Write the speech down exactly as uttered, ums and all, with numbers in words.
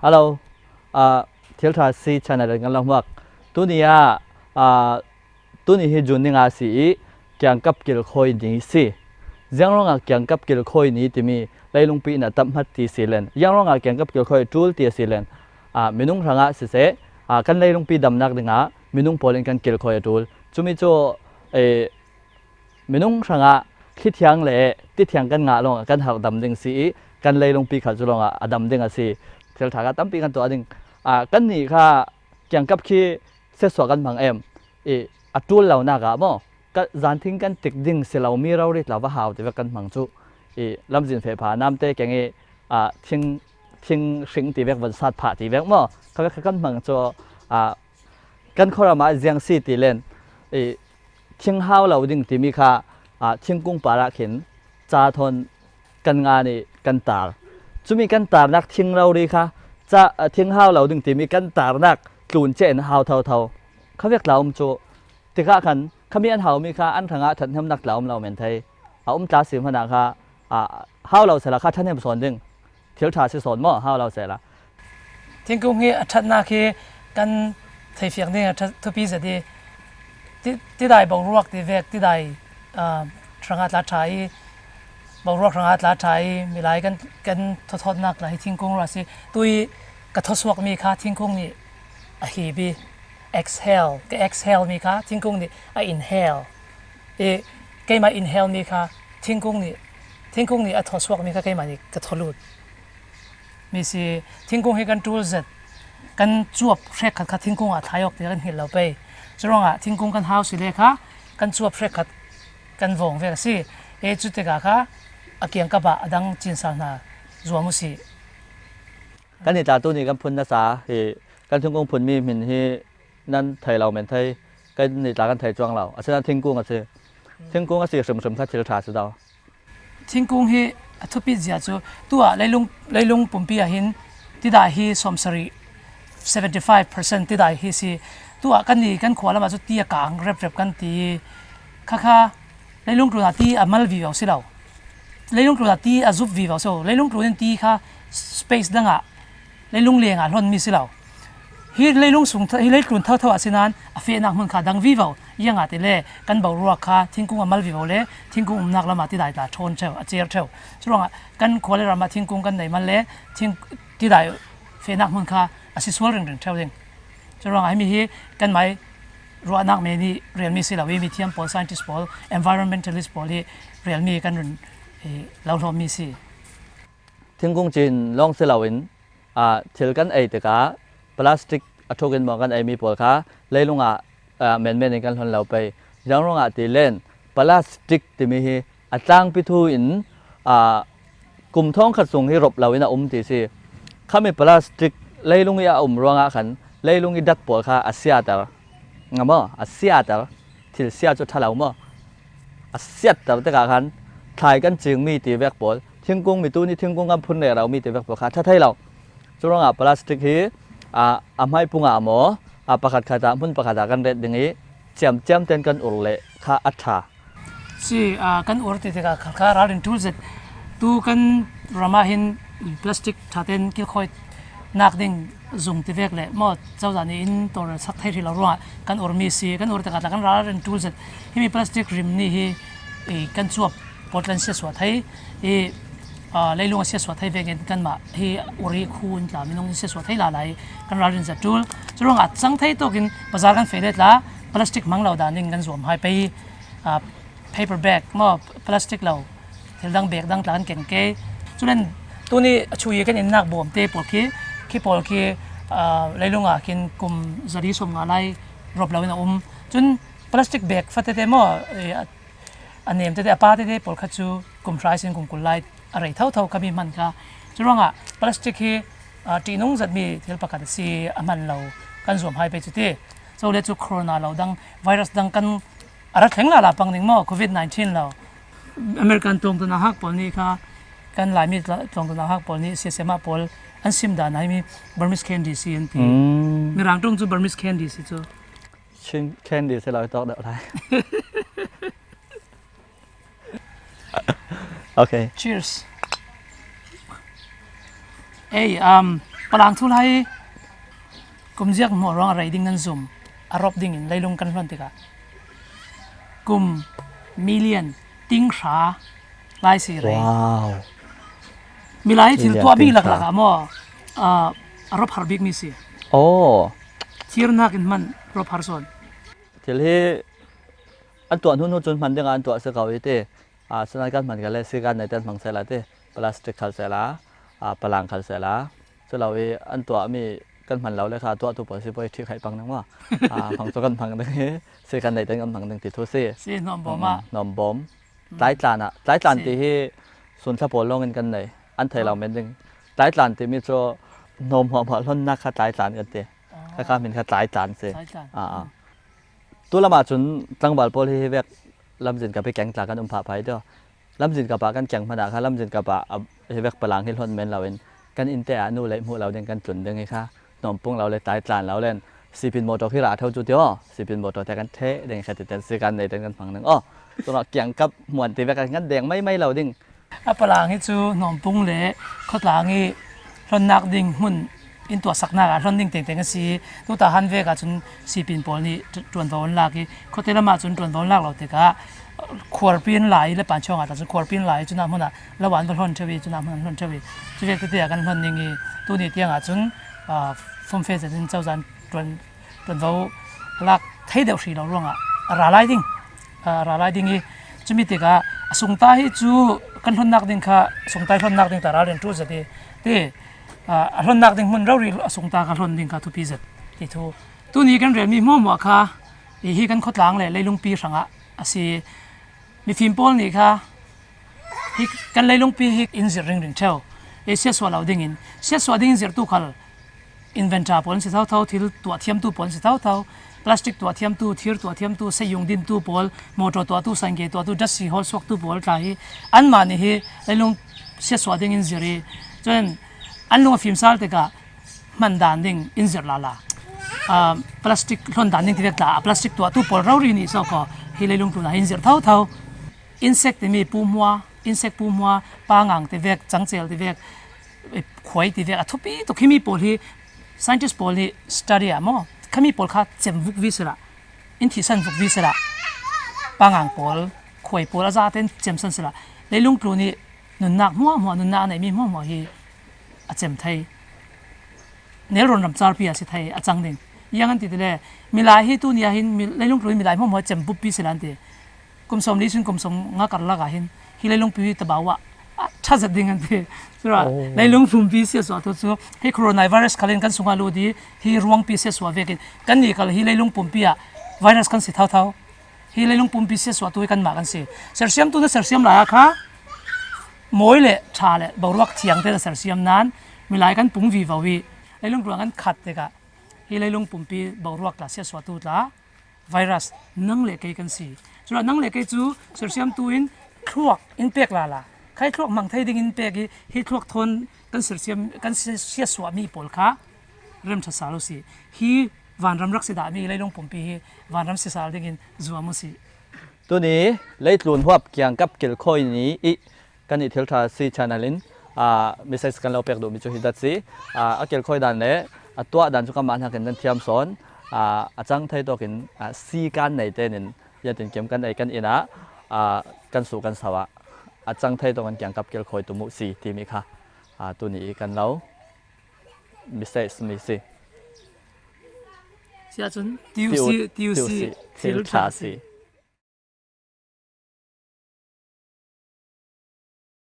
Hello, ah, Thil Ṭha Si channel in kan lo hmuak. Tuni ah, ah, tuni hi June ni nga si i, kiangkap kilkhawi ni si. Ziang ruangah kiangkap kilkhawi ni timi leilungpi in a tam hmat ti si len, ziang ruangah kiangkap kilkhawi a ṭul ti a si len, ah, minung hrangah siseh, ah, kan leilungpi damnak dingah minung pawl in kan kilkhawi a ṭul. Cumi cu, eh, minung hrangah thli thiang le ti thiang kan ngah lawngah kan harh dam ding si i, kan leilungpi khal cu lawngah a dam ding a si. Thil ṭha kha tampi kan tuah ding. Ah, kannih kha kiangkap khi siatsuah kan hmang em? I, a ṭul lonak ah maw, ka, zanthing kan tik ding si lo, mi rori tla va hau ti vek kan hmang cu. I, lamzin feh pha namte keng i, ah, thing, thing hring ti vek, van sat phah ti vek maw, kha vek kha kan hmang cu. Ah, kan khuaram ah ziang si ti len, i, thing hau lo ding timi kha, ah, thingkung par ah khin ca thawn kan ngan i kan tar. Cumi kan tarnak thing rori kha, ca, ah, thing hau lo ding timi kan tarnak tlun ciah in hau thotho. Kha vek tla um cu. Tikah khan khami an haumi kha an hrangah ṭhathnemnak tla um lo men thei. A um tla si hmanah kha, ah, hau lo sehla kha ṭhahnem sawn ding. Thil ṭha si sawn maw, hau lo sehla. Thingkung hi a ṭhatnak hi kan theifiang ding a ṭha, thupi zet i, ti, tidai boruak ti vek, tidai, ah, hrangah tla ṭha i, boruak hrangah tla ṭha i, milai kan, kan thawthawtnak tla hi thingkung ruah si. Tui ka thawsuak mi kha thingkung nih a hip i, exhale, ka exhale mi kha thingkung nih a inhale. I, keimah inhale mi kha thingkung nih, thingkung nih a thawsuak mi kha keimah nih ka thaw lut mi si. Thingkung hi kan ṭul zet, kan cuap hrekkhat kha thingkung ah thlai awk ti kan hngilh lo pei. Curuangah thingkung kan hau si le kha kan cuap hrekkhat kan vawng vek a si. E, cutikah kha a kiangkap ah a dang cinsal hna zuam u si. Kan nih tla tuni kan phun nasa hi, kan thingkung phun mi hmin hi nan thei lo men thei, kan nih tla kan thei cuang lo. Asinain thingkung a si. Thingkung a si hrimhrim kha thil ṭha si lo. Thingkung hi a thupi zia cu, tuah leilung, leilung pumpi ah hin tidai hi sawmsarih, seventy five percent tidai hi si. Tuah kan nih kan khua lam ah cu ti a kang reprep kan ti. Khakha leilung tlun ah ti a mal vivo si lo. Leilung tlun ah ti a zup vivo si lo. Leilung tlun in ti kha space dang ah leilung leng ah hlon mi si lo. Hi leilung sung tho, hi leitlun thotho ah si nan a fehnak hmun kha dang vivo. Ziangahtile kan boruak kha thingkung a mal vivo le thingkung umnak lam ah tidai tla ṭhawn ṭheu, a cer ṭheu. Curuangah kan khua le ram ah thingkung kan nei mal le thing, tidai fehnak hmun kha a si sual ringring ṭheu ding. Curuangah himi hi kanmai ruahnak men i relmi si lo i, mithiam pawl, scientist pawl, environmentalist pawl hi relmi kan run, eh, lo hlawmmi si. Thingkung cin lawng si loin, ah, thil kan ei tikah plastic a ṭhuk in maw kan eimi pawl kha leilung ah, ah, menmen in kan hlon lo pei. Ziang ruangah ti len, plastic timi hi a tlangpi thu in, ah, kum thawngkhat sung hi rop lo in a um ti si. Khami plastic leilung i a um ruangah khan leilung i dat pawl kha a siater. Nga maw? A siater. Thil sia cu ṭha lo maw? A siatter tikah khan thlai kan cingmi ti vek pawl, thingkung mi tuni thingkung kan phun rero mi ti vek pawl kha ṭha thei lo. Curuangah plastic hi, ah, a hmaipung ah maw, ah, pakhat khat ah, hmun pakhat ah kan ret ding i, ciamciam ten kan ur le kha a ṭha. Si, ah, kan ur ti tikah kha, kha ralrin ṭul zet. Tu kan ram ah hin plastic ṭha ten kilkhawi nak ding zung ti vek le maw, cozah nih in tawlrel sak thei hrih lo ruangah kan ur mi si, kan ur tikah tla kan ralrin ṭul zet. Himi plastic rim nih hi, i, kan cuap pawl tla in siatsuah thei i, aa, leilung a siatsuah thei vekin kanmah hi ur i khu in tla minung in siatsuah thei lala i kan ralrin zet ṭul. Curuangah cang thei tawkin bazar kan feh le tla plastic hmang lo dan in kan zuam hai pei, aa, paper bag maw, plastic lo, thil dang bag dang tla kan keng ke. Culen tuni a chuhi kan innak bawmte pawl khi, khi pawl khi, aa, leilung ah khin kum zali sawm nga lai rop lo in a um. Cun plastic bag fatete maw, eh, a, a nem tete, a pa tete pawl kha cu kum hrai sin kum kul lai a rei thotho kha mi hman kha. Curuangah plastic hi, aa, ṭihnung zetmi thil pakhat a si, a hman lo kan zuam hai pei cu ti. Cule cu corona lo dang, virus dang kan a ra thleng lala pang ding maw, covid nineteen lo. American tlawngtu nauhak pawl nih kha, kan Laimi tla-, tlawngtu nauhak pawl nih siasema pawl an sim dan ah himi Burmese candy si an ti. Mm. Mirang ṭung cu Burmese candy si cu. Chin candy si lo, tawk deuh lai. Okay. Cheers. Ei, um, Palang thu lai kum ziak hmuh ruang a rei ding nan zum a rawp dingin leilung kan hlon tikah kum million ting hra lai si rei. Wow. Milai thil tuah bik laklak ah maw, a rawp har bik mi si. Oh. Thirnak in hman rawp har sawn. Thil hi an tuah hnu hnu cun hman dingah an tuah si ko i ti. Aa, sinai kan hman kha le sikan neiten hmang sehla ti, plastic khal sehla, aa, palang khal sehla. Culo i an tuahmi kan hman lo le kha tuahtu pawl si poi ṭhih khaih pang ding maw? Aa, hmang cu kan hmang ding i sikan neiten kan hmang ding ti thu si. Si hnawmbawm ah. Hnawmbawm. Tlaitlan ah, tlaitlan ti hi sunthla pawl lawngin kan nei, an thei lo men ding. Tlaitlan timi cu hnawm hmuahhmuah hlonnak kha tlaitlan kan ti. Kha kha min kha tlaitlan si. Aa, aa. Tu lamah cun tlangval pawl hi hi vek lamzin kap hi keng tla kan um phahphah i ti aw. Lamzin kap ah kan keng hmanh ah kha lamzin kap ah a, hi vek palang hi hlon men loin kan innte ah nu lei hmuh lo ding kan tlun ding hi kha hnawmpung lo le tlaitlan lo len sipin mawṭaw khi rah tho cu ti aw. Sipin mawṭaw te kan ṭheh ding kha titen sikan neiten kan hmang ding aw. Tunah kiangkap hmuan ti vek a ngan deng maimai lo ding. A palang hi cu hnawmpung le khawtlang i hlonnak ding hmun in tuahsaknak ah hlon ding tengteng a si. Tuta han vek ahcun sipin pawl nih ṭuanvo an lak i, khuate lam ahcun ṭuanvo an lak lo tikah khuarpi an la i, Lapan chuang ah cun khuarpi an la i, cunah hmun ah lo an va hlon ṭheu i, cunah hmun an hlon ṭheu i, cuvek tete ah kan hlon ding i, tuni tiang ahcun, aa, fumfe zetin cozah ṭuan ṭuanvo lak thei deuh hrih lo ruangah a ra lai ding, a ra lai ding i, cumi tikah a sungta hi cu kan hlonnak ding kha, a sungta i hlonnak ding ta ralrin ṭul zet i ti, a, a hlonnak ding hmun rori a sungta kha hlon ding kha thupi zet ti thu. Tuni kan relmi hmuahhmuah kha hi, hi kan khuatlang le leilungpi hrangah a si. Mifim pawl nih kha hi kan leilungpi hi in zirh ringring ṭheu. Ei siatsuah lo dingin, siatsuah ding in zirhtu khal inventor pawl an si thotho, thil tuah thiamtu pawl an si thotho, plastic tuah thiamtu, thir tuah thiamtu, seiyung dintu pawl, motor tuahtu, sangke tuahtu, dassi hawl suaktu pawl tla hi anmah nih hi leilung siatsuah ding in zirh i, cun an lung a fim sal tikah hman dan ding in zirh lala. Aa, plastic hlon dan ding ti vek tla, a plastic tuahtu pawl rori nih so kho hi leilung tlun ah hin zirh thotho. Insect timi pumhua, insect pumhua, pangang ti vek, cangcel ti vek, khuai ti vek, a thupi tuk himi pawl hi scientist pawl nih study ah maw, khami pawl kha cem vuk vi sila, in thihsan vuk vi sila, pangang pawl, khuai pawl a zate in cemsan sila, leilung tlun nih nunnak hmuahhmuah, nunnak a neimi hmuahhmuah hi a cem thei. Nelrawn ramcarpi ah si thei a cang ding. Iang an ti tile, milai hi tuni ah hin mi, leilung tlun milai hmuahhmuah cem buppi sila an ti. Kum sawmli sin kum sawmnga karlak ah hin hi leilungpi hi tabau ah a ṭha zet ding an ti. Cura leilung pumpi siatsuah tu cu hi coronavirus khal in kan sungah lut i hi ruangpi siatsuah vekin kannih khal hi leilung pumpi ah virus kan si thotho. Hi leilung pumpi siatsuahtu hi kanmah kan si. Sersiamtu na sersiam lai ah kha mawi le ṭha le boruak thiangte na sersiam nain milai kan pung vivo i leilung tlun kan khat tikah hi leilung pumpi boruak tla siatsuahtu tla virus nang le kei kan si. Cun nang le kei cu sersiamtu in thluak in pek lala. Khai thluak hmang thei ding in pek i hi thluak thawn kan sersiam, kan si-, siatsuahmi pawl kha remṭha sal u si. Hi vanram rak si dahmi leilung pumpi hi vanram si sal dingin zuam u si. Tuni leitlun huap kiangkap kilkhawi ni i kan i Thil Ṭha Si channel in, aa, message kan lo pek duhmi cu hi dat si. Aa, a kilkhawi dan le a tuah dan cu kanmah hnakin nan thiam sawn. Aa, a cang thei tawkin, aa, si kan nei tenin, ziatinkim kan ei kan inn ah, aa, kan suh kan sau ah a cang thei tawkin kiangkap kilkhawi tum uh si timi kha, aa, tuni i kan lo message mi si. Si ahcun tiu si, tiu si, thil ṭha si.